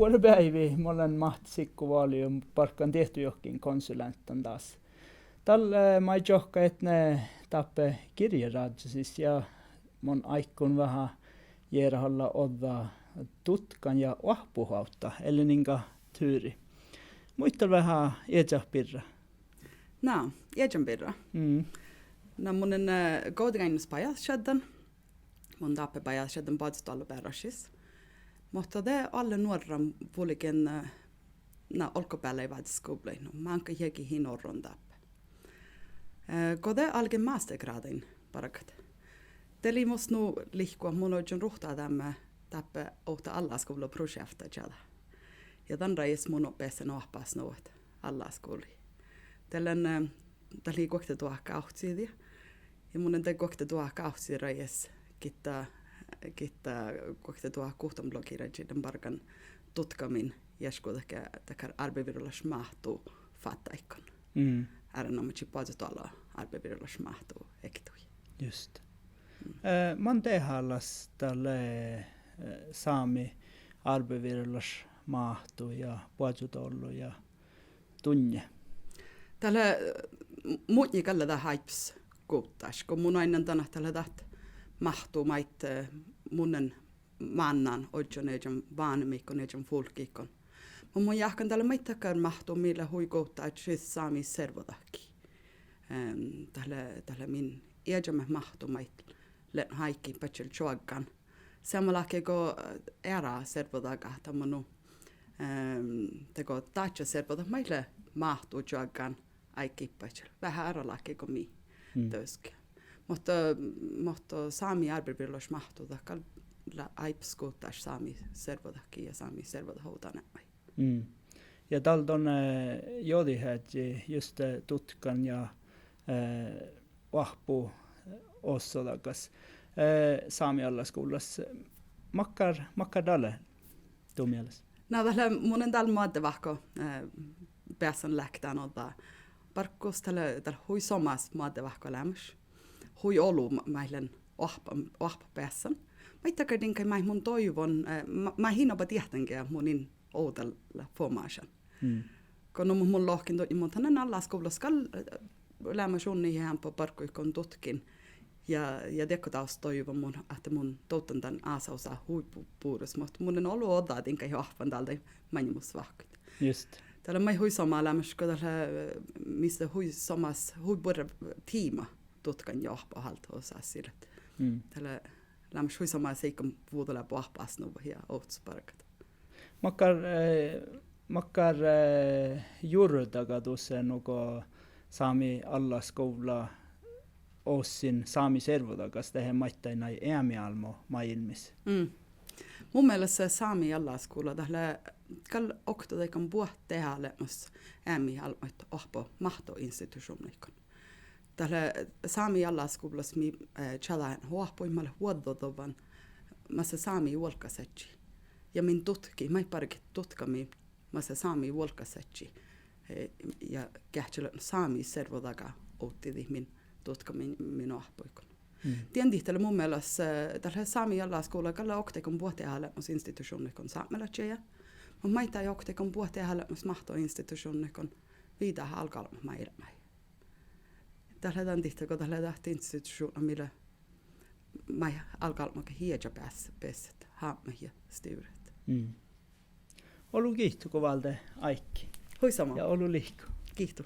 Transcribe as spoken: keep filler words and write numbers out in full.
Buorre beaivi, mun lean Máhtte Sikko Voli ja barggan diehtojuohkinkonsuleanttan dás. Dál, eh, maid čohkkájetne dáppe girjerádjasis ja mun áiggun veahá jearahallá ođđa dutkan ja oahppohoavdda Ellen Inga Turi. Muital veahá iežat birra. Na, iežan birra. Mm. Na, mun lean, eh, Guovdageainnus bajásšaddan. Mun dáppe bajásšaddan boazodoallu bearrašis. Muhto de oalle nuorran vulgen, eh, na, olggobeallai váldit skuvllaid, nu, máŋga jagi in orron dáppe. Eh, go de álgen mastergrádain bargat, de lei mus nu lihkku ahte mun ožžon ruhtadeami dáppe ovtta allaskuvlla prošeavtta čađa. Ja dan rájes mun bessen oahpásnuvvat allaskuvlii. De lean, eh, dat lei guokte duhát gávccidiid. Ja mun lean de guokte duhát gávccidiid rájes gitta, gitta guokte duhát guhttamilogi rádjin lean bargan dutkamin iešguđet dakkár árbevirolaš máhttu fáttáiguin. Mm. Erenoamážit boazodoallu árbevirolaš máhttu ektui. Just. Mm. Eh, man dehálaš dat lea, eh, sámi árbevirolaš máhttu ja boazodoallu ja duinna? Dat lea, eh, mutnje gal lea dat áibbas guttáš, go mun oainnán dan ahte dat lea dat máhttu maid, eh, mun lean mánnan ožžon iežan váhnemuiguin, iežan fulkkiiguin. Muhto mun jáhkán dat lea maid dakkár máhttu mii lea hui guttáš sámi servodahkii. Ehm, dat lea, dat lea min iežamet máhttu maid lean áiggi badjel čoaggán. Seamma láhkai go, eh, eará servodagat, dat maid nu, ehm, dego dáža servodat maid lea máhttu čoaggán áiggi badjel. Veahá eará láhkai go mii. Mm. Dieđusge. Muhto, muhto sámi árbevirolaš máhttu dat gal lea áibbas guttáš sámi servodahkii ja sámi servodatovdáneapmái. Mm. Ja dál don, eh, jođiheaddji juste dutkan ja, eh, oahppoossodagas, eh, Sámi allaskuvllas. Makkár, makkár dat lea du mielas? Na, dat lea, mun lean dál moadde vahku, eh, beassan leat dan ođđa barggus. Dat lea, dat lea hui somás moadde vahku leamaš. Hui olu ma-, maid lean oahppa-, oahppat beassan. Maid dakkár diŋggaid maid mun doivon, eh, ma-, maid in oba diehtán ge mun in ovdal fuomášan. Mm. Go nu mo mun lohken dutnje, mun han lean allaskuvllas gal, eh, leamaš unnit ja eambbo bargguiguin dutkin. Ja, ja diekko dás doivon mun ahte mun dovddan dan ásahusat hui bu-, bures, muhto mun lean olu ođđa diŋggaid oahppan dál daid maŋimuš vahkuid. Just. Dat lea maid hui somá leamaš go dat lea, eh, mis lea hui somás, hui buorre tiima dutkan ja oahppan hálddahusassii. Mm. Dat lea leamaš hui somás áiggi vuđolaga oahpásnuvvat ja ovttasbargat. Makkár, eh, makkár, eh, jurdagat dušše nugo Sámi allaskuvla oassin sámi servodagas dehe maiddái nai eamiálbmotmáilmmis? Mm. Mu mielas sámi allaskuvla dat lea gal okta daikkár buot deháleamos eamiálbmot oahppo máhttoinstitušuvnnaiguin. Dat lea sámi allaskuvllas mii, eh, čađahit oahppuid mat leat vuođđoduvvon maid sámi vuolggásažžii. Ja min dutkat, maid barget dutkamiin maid sámi vuolggásažžii. Eh, ja geahččalit sámi servodaga ovddidit min dutkamiin, min oahppuiguin. Mm. Dien dihte lea mu mielas, eh, dat lea sámi allaskuvla gal lea okta daikkár buot deháleamos institušuvnnaiguin sápmelaččaide. Muhto maiddái okta daikkár buot deháleamos máhttoinstitušuvnnaiguin viidáhat álgoálbmotmáilbmái. Dat lea dan dihte go dat lea dat institušuvdna mii lea maid álgoálbmogat ieža beas-, beasat hábmet ja stivrret. Mm. Olu giitu go váldet áiggi. Hui somá. Ja olu lihku. Giitu.